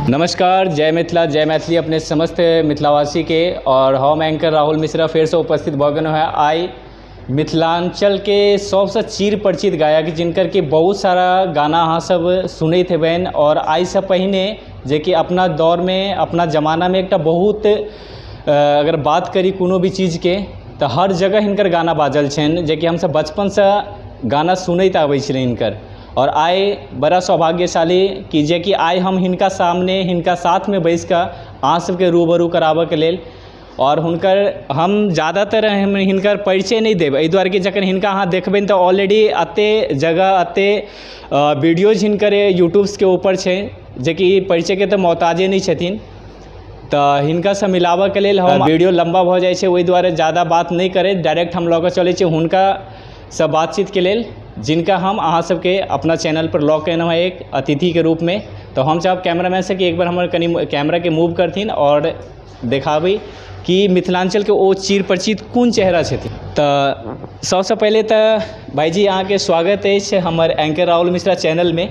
नमस्कार, जय मिथिला, जय मैथिली अपने समस्त मिथिलावासी के। और हम एंकर राहुल मिश्रा फिर से उपस्थित भऽ गेलहुँ हेँ। आइ मिथिलांचल के सबसँ चिर परिचित गायक, जिनकर कि बहुत सारा गाना अहाँ सब सुनैत हेबनि, और आइसँ पहिने जेकि अपना दौरमे अपना जमानामे एकटा बहुत अगर बात करी कोनो भी चीजके तऽ हर जगह हिनकर गाना बाजल छनि, जेकि हमसब बचपनसँ गाना सुनैत आबै छलियै हिनकर। और आइ बड़ा सौभाग्यशाली कि जेकि आइ हम हिनका सामने हिनका साथमे बैसिकऽ अहाँ सबके रूबरू कराबऽके लेल। और हुनकर हम ज़्यादातर हम हिनकर परिचय नहि देब, एहि दुआरे कि जखन हिनका अहाँ देखबनि तऽ ऑलरेडी एते जगह एते वीडियोज हिनकर यूट्यूब्सके ऊपर छै जेकि परिचयके तऽ मोहताजे नहि छथिन। तऽ हिनकासँ मिलाबऽके लेल हम वीडियो लम्बा भऽ जाइ छै, ओहि दुआरे ज़्यादा बात नहि करैत डायरेक्ट हम लऽ कऽ चलै छी हुनकासँ बातचीतके लेल, जिनका हम अहाँ सबके अपना चैनल पर लऽ के एलहुँ हँ एक अतिथिके रूपमे। तऽ हम चाहब कैमरामैनसँ कि एक बार हमर कनि कैमराके मूव करथिन और देखाबी कि मिथिलांचलके ओ चिर परिचित कोन चेहरा छथिन। तऽ सबसँ पहिले तऽ भाइजी अहाँके स्वागत अछि हमर एंकर राहुल मिश्रा चैनलमे।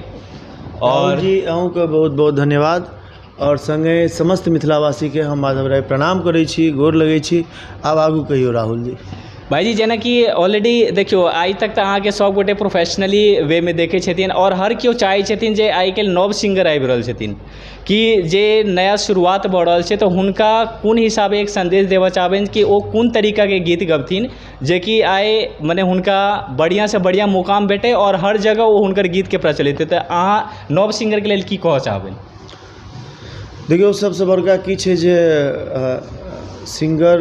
और जी अहूँके बहुत बहुत धन्यवाद, और संगे समस्त मिथिलावासीके हम माधव राय प्रणाम करै छी, गोर लगै छी। आब आगू कहियौ राहुल जी। भाइजी जेनाकि ऑलरेडी देखियौ आइ तक तऽ अहाँके सभगोटे प्रोफेशनली वेमे देखै छथिन, और हर केओ चाहै छथिन जे आइ काल्हि नव सिंगर आबि रहल छथिन कि जे नया शुरुआत भऽ रहल छै, तऽ हुनका कोन हिसाबे एक सन्देश देबऽ चाहबनि कि ओ कोन तरीकाके गीत गबथिन जेकि आइ मने हुनका बढ़िआँसँ बढ़िआँ मुकाम भेटै और हर जगह ओ हुनकर गीतके प्रचलित हेतै। तऽ अहाँ नव सिंगरके लेल की कहऽ चाहबनि? देखियौ सबसँ बड़का की छै जे सिंगर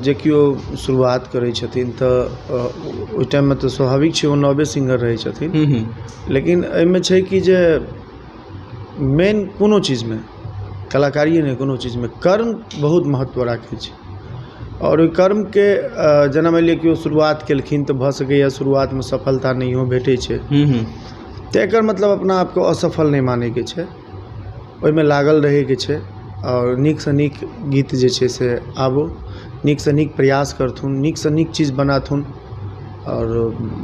जे केओ शुरुआत करै छथिन तऽ ओहि टाइममे तऽ स्वाभाविक छै ओ नवे सिंगर रहै छथिन, लेकिन एहिमे छै कि जे मेन कोनो चीजमे कलाकारिए नहि, कोनो चीजमे कर्म बहुत महत्व राखै छै। और ओहि कर्मके जेना मानि लिअ केओ शुरुआत केलखिन तऽ भऽ सकैए शुरुआतमे सफलता नहियो भेटै छै, तऽ एकर मतलब अपना आपके असफल नहि मानैके छै, ओहिमे लागल रहैके छै और नीकसँ नीक गीत जे छै से आबो, नीकसँ नीक प्रयास करथुन, नीकसँ नीक चीज बनाथुन। और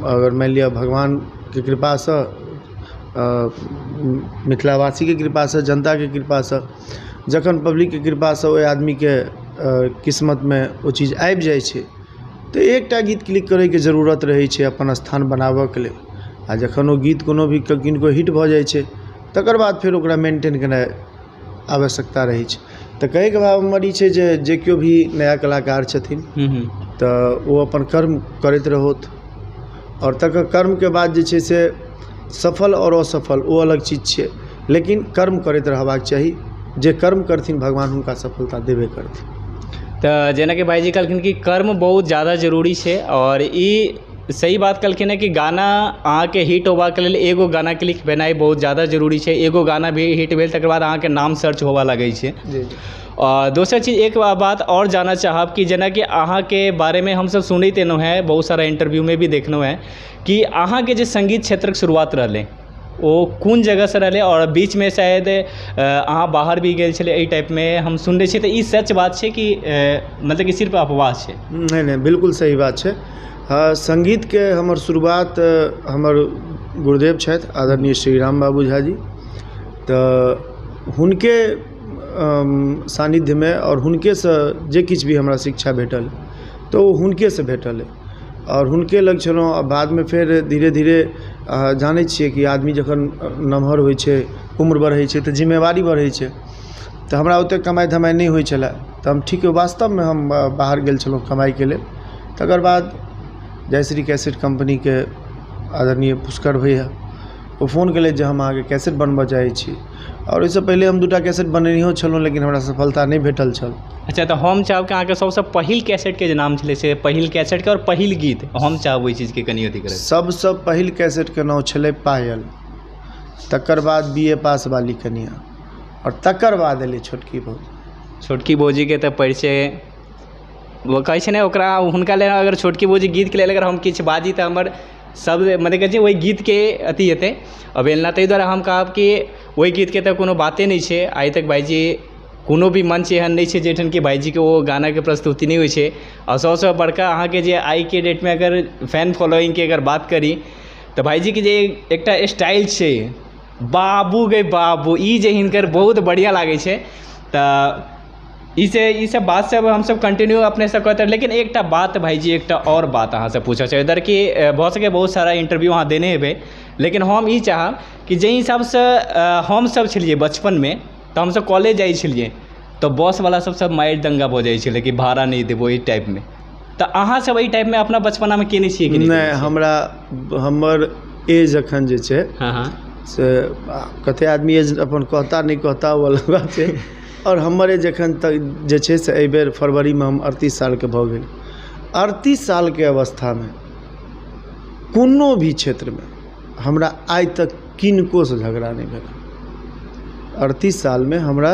अगर मानि लिअ भगवानके कृपासँ, मिथिलावासीके कृपासँ, जनताके कृपासँ, जखन पब्लिकके कृपासँ ओहि आदमीके किस्मतमे ओ चीज आबि जाइ छै तऽ एकटा गीत क्लिक करैके जरूरत रहै छै अपन स्थान बनाबऽके लेल। आ जखन ओ गीत कोनो भी किनको हिट भऽ जाइ छै तकर बाद फेर ओकरा मेन्टेन केनाइ आवश्यकता रहै छै। तऽ कहैके भाव हमर ई छै जे जे केओ भी नया कलाकार छथिन तऽ ओ अपन कर्म करैत रहथि, आओर तकर कर्मके बाद जे छै से सफल आओर असफल ओ अलग चीज छियै, लेकिन कर्म करैत रहबाक चाही। जे कर्म करथिन भगवान हुनका सफलता देबे करथिन। तऽ जेनाकि भाइजी कहलखिन कि कर्म बहुत ज़्यादा जरूरी छै, और ई सही बात कहलखिन हँ कि गाना अहाँके हिट होबाके लेल एगो गाना क्लिक भेनाइ बहुत ज़्यादा जरूरी छै। एगो गाना भी हिट भेल तकर बाद अहाँके नाम सर्च होबऽ लगै छै। और दोसर चीज एक बात आओर जानऽ चाहब कि जेनाकि अहाँके बारेमे हमसब सुनैत एलहुँ हेँ, बहुत सारा इंटरव्यूमे भी देखलहुँ हेँ कि अहाँके जे सङ्गीत क्षेत्रक शुरुआत रहलै ओ कोन जगहसँ रहलै, और बीचमे शायद अहाँ बाहर भी गेल छलियै, एहि टाइपमे हम सुनने छियै, तऽ ई सच बात छै कि मतलब कि सिर्फ अफवाह छै? नहि नहि, बिल्कुल सही बात छै। सङ्गीतके हमर शुरुआत हमर गुरुदेव छथि आदरणीय श्री राम बाबू झा जी, तऽ हुनके सान्निध्यमे और हुनकेसँ जे किछु भी हमरा शिक्षा भेटल तऽ ओ हुनकेसँ भेटल और हुनके लग छलहुँ। आ बादमे फेर धीरे धीरे जानै छियै कि आदमी जखन नमहर होइ छै, उम्र बढ़ै छै तऽ जिम्मेवारी बढ़ै छै, तऽ हमरा ओतेक कमाइ धमाइ नहि होइ छलए तऽ हम ठीक वास्तवमे हम बाहर गेल छलहुँ कमाइके लेल। तकर बाद जयश्री कैसेट कम्पनीके आदरणीय पुष्कर भैया ओ फोन केलथि जे हम अहाँके कैसेट बनबऽ चाहै छी, और ओहिसँ पहिले हम दूटा कैसेट बनेनेहो छलहुँ लेकिन हमरा सफलता नहि भेटल छल। अच्छा, तऽ हम चाहब कि अहाँके सबसँ पहिल कैसेटके जे नाम छलै से पहिल कैसेटके और पहिल गीत, हम चाहब ओहि चीजके कनि अथी करब। सबसँ पहिल कैसेटके नाम छलै पायल, तकर बाद बी ए पास वाली कनिया, और तकर बाद एलै छोटकी भौजी। छोटकी भौजीके तऽ परिचय ओ कहै छै ने, ओकरा हुनका लेल अगर छोटकी भौजी गीतके लेल अगर हम किछु बाजी तऽ हमर सब मतलब कहै छै ओहि गीतके अथी हेतै अवहेलना, ताहि दुआरे हम कहब कि ओहि गीतके तऽ कोनो बाते नहि छै। आइ तक भाइजी कोनो भी मंच एहन नहि छै जाहिठाम कि भाइजीके ओ गानाके प्रस्तुति नहि होइ छै। आओर सबसँ बड़का अहाँके जे आइके डेटमे अगर फैन फॉलोइंगके अगर बात करी तऽ भाइजीके जे एकटा स्टाइल छै बाबू गे बाबू, ई जे हिनकर बहुत बढ़िआँ लागै छै। तऽ ई सब बात सब हमसब कंटिन्यू अपने सब कहते। लेकिन एकटा बात भाईजी, एकटा आओर बात अहाँसँ पूछऽ चाही, इधर कि भऽ सकै बहुत सारा इंटरव्यू अहाँ देने हेबै, लेकिन हम ई चाहब कि जाहि हिसाबसँ हमसब छलियै बचपनमे, तऽ हमसब कॉलेज जाइ छलियै तऽ बसवला सब मारि दङ्गा भऽ जाइ छलै कि भाड़ा नहि देबो, एहि टाइपमे। तऽ अहाँ सब एहि टाइपमे अपना बचपनामे केने छियै कि नहि? हमरा हमर एज अखन जे छै से कते आदमी एज अपन कहता नहि कहता ओ अलग बात छै, आओर हमर एज एखन तक जे छै से एहिबेर फरवरीमे हम 38 सालके भऽ गेल। 38 सालके अवस्थामे कोनो भी क्षेत्रमे हमरा आइ तक किनकोसँ झगड़ा नहि भेल। 38 सालमे हमरा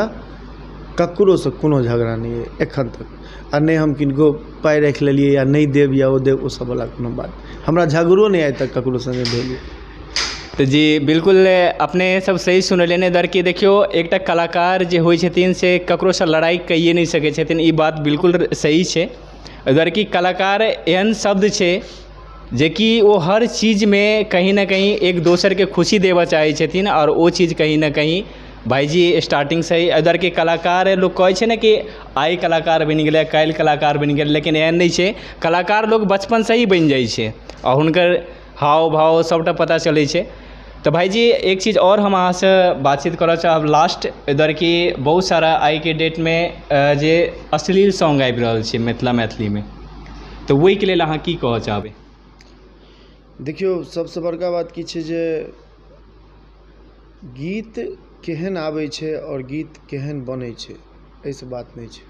ककरोसँ कोनो झगड़ा नहि अइ एखन तक, आ नहि हम किनको पाइ राखि लेलियै या नहि देब या ओ देब, ओ सब वला कोनो बात हमरा झगड़ो नहि आइ तक ककरो सङ्गे भेल। तऽ जी बिल्कुल अपने सब सही सुनलियै ने। दर कि देखियौ, एकटा कलाकार जे होइ छथिन से ककरोसँ लड़ाइ कैए नहि सकै छथिन, ई बात बिल्कुल सही छै। दर कि कलाकार एहन शब्द छै जेकि ओ हर चीजमे कहीं ने कहीं एक दोसरके खुशी देबऽ चाहै छथिन, आओर ओ चीज कहीं ने कहीं भाइजी स्टार्टिंगसँ ही इधर के कलाकार लोक कहै छै ने कि आइ कलाकार बनि गेलै, काल्हि कलाकार बनि गेलै, लेकिन एहन नहि छै। कलाकार लोक बचपनसँ ही बनि जाइ छै आओर हुनकर हाव भाव सभटा पता चलै छै। तऽ भाइजी एक चीज आओर हम अहाँसँ बातचीत करऽ चाहब लास्ट, इधर कि बहुत सारा आइके डेटमे जे अश्लील सॉन्ग आबि रहल छै मिथिला मैथिलीमे, तऽ ओहिके लेल अहाँ की कहऽ चाहबै? देखियौ, सबसँ बड़का बात की छै जे गीत केहन आबै छै आओर गीत केहन बनै छै, एहिसँ बात नहि छै।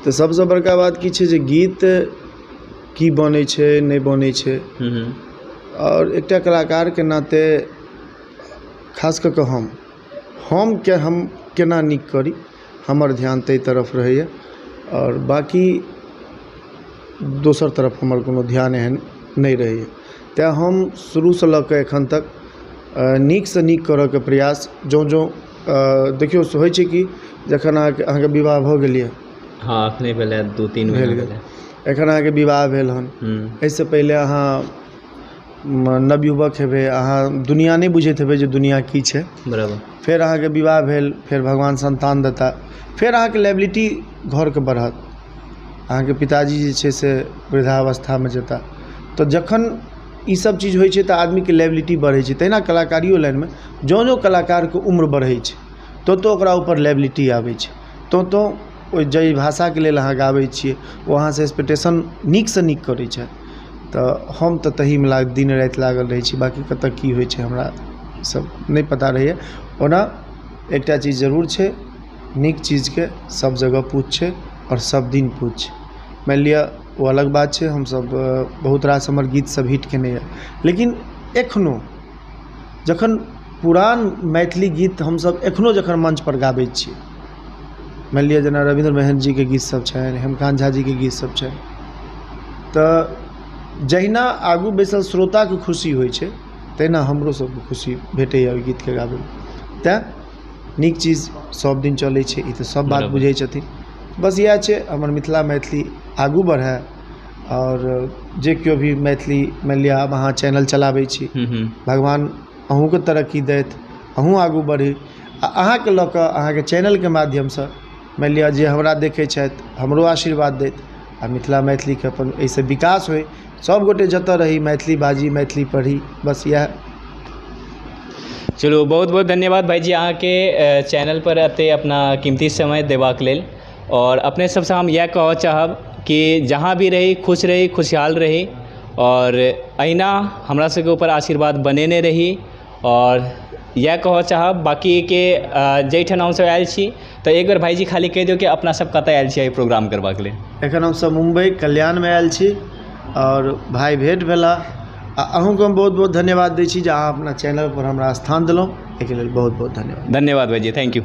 तऽ सबसँ बड़का बात की छै जे गीत की बनै छै नहि बनै छै, आओर एकटा कलाकारके नाते खास कऽ कऽ हम केना नीक करी, हमर ध्यान ताहि तरफ रहैए, आओर बाँकी दोसर तरफ हमर कोनो ध्यान एहन नहि रहैए। तेँ हम शुरूसँ लऽ कऽ एखन तक नीकसँ नीक करयके प्रयास जँ जँ देखियौ होइ छै कि जखन अहाँके विवाह भऽ गेल यए। हँ, अखने भेलै, 2-3 महीना भेलै एखन अहाँके विवाह भेल हन। एहिसँ पहिले अहाँ नवयुवक हेबै, अहाँ दुनिया नहि बुझैत हेबै जे दुनिया की छै। बराबर। फेर अहाँके विवाह भेल, फेर भगवान सन्तान देता, फेर अहाँके लाइबिलिटी घरके बढ़त, अहाँके पिताजी जे छै से वृद्धावस्थामे जेता। तऽ जखन ईसब चीज होइ छै तऽ आदमीके लाइबिलिटी बढ़ै छै। तहिना कलाकारियो लाइनमे जँ जँ कलाकारके उम्र बढ़ै छै तो तो ओकरा ऊपर लाइबिलिटी आबै छै, तो तो ओहि जाहि भाषाके लेल अहाँ गाबै छियै ओ अहाँसँ एक्सपेक्टेशन नीकसँ नीक करै छथि। तऽ हम तऽ तहीमे दिन राति लागल रहै छी, बाँकी कतऽ की होइ छै हमरा सब नहि पता रहैए। ओना एकटा चीज जरूर छै, नीक चीजके सब जगह पूछ छै आओर सब दिन पूछ छै। मानि लिअ ओ अलग बात छै, हमसब बहुत रास हमर गीत सब हिट केने यऽ, लेकिन एखनो जखन पुरान मैथिली गीत हमसब एखनो जखन मंचपर गाबै छियै, मानि लिअ जेना रविन्द्र महेन्द्र जीके गीत सब छनि, हेमकान्त झा जीके गीत सब छनि, तऽ जहिना आगू बैसल श्रोताके खुशी होइ छै तहिना हमरो सबके खुशी भेटैए ओहि गीतके गाबैमे। तेँ नीक चीज सब दिन चलै छै, ई तऽ सब बात बुझै छथिन। बस इएह छै, हमर मिथिला मैथिली आगू बढ़ै, आओर जे केओ भी मैथिली मानि लिअ आब अहाँ चैनल चलाबै छी, भगवान अहूँके तरक्की दैथ, अहूँ आगू बढ़ी, आ अहाँके लऽ कऽ अहाँके चैनलके माध्यमसँ मानि लिअ जे हमरा देखै छथि हमरो आशीर्वाद दैत, आ मिथिला मैथिलीके अपन एहिसँ विकास होइ, सभगोटे जतऽ रही मैथिली बाजी, मैथिली पढ़ी, बस इएह। चलू, बहुत बहुत धन्यवाद भाईजी अहाँके चैनल पर एते अपना कीमती समय देबाक लेल। और अपने सबसँ हम इएह कहऽ चाहब कि जहाँ भी रही खुश रही, खुशहाल रही, और अहिना हमरा सबके ऊपर आशीर्वाद बनेने रही। और इएह कहऽ चाहब बाँकीके जाहिठाम हमसब आयल छी, तऽ एक बेर भाईजी खाली कहि दियौ कि अपना सब कतऽ आयल छी एहि प्रोग्राम करबाक लेल। एखन हमसब मुम्बई कल्याणमे आयल छी आओर भाइ भेँट भेला, आ अहूँके हम बहुत बहुत धन्यवाद दै छी जे अहाँ अपना चैनलपर हमरा स्थान देलहुँ, एहिके लेल बहुत बहुत धन्यवाद। धन्यवाद भाईजी, thank you.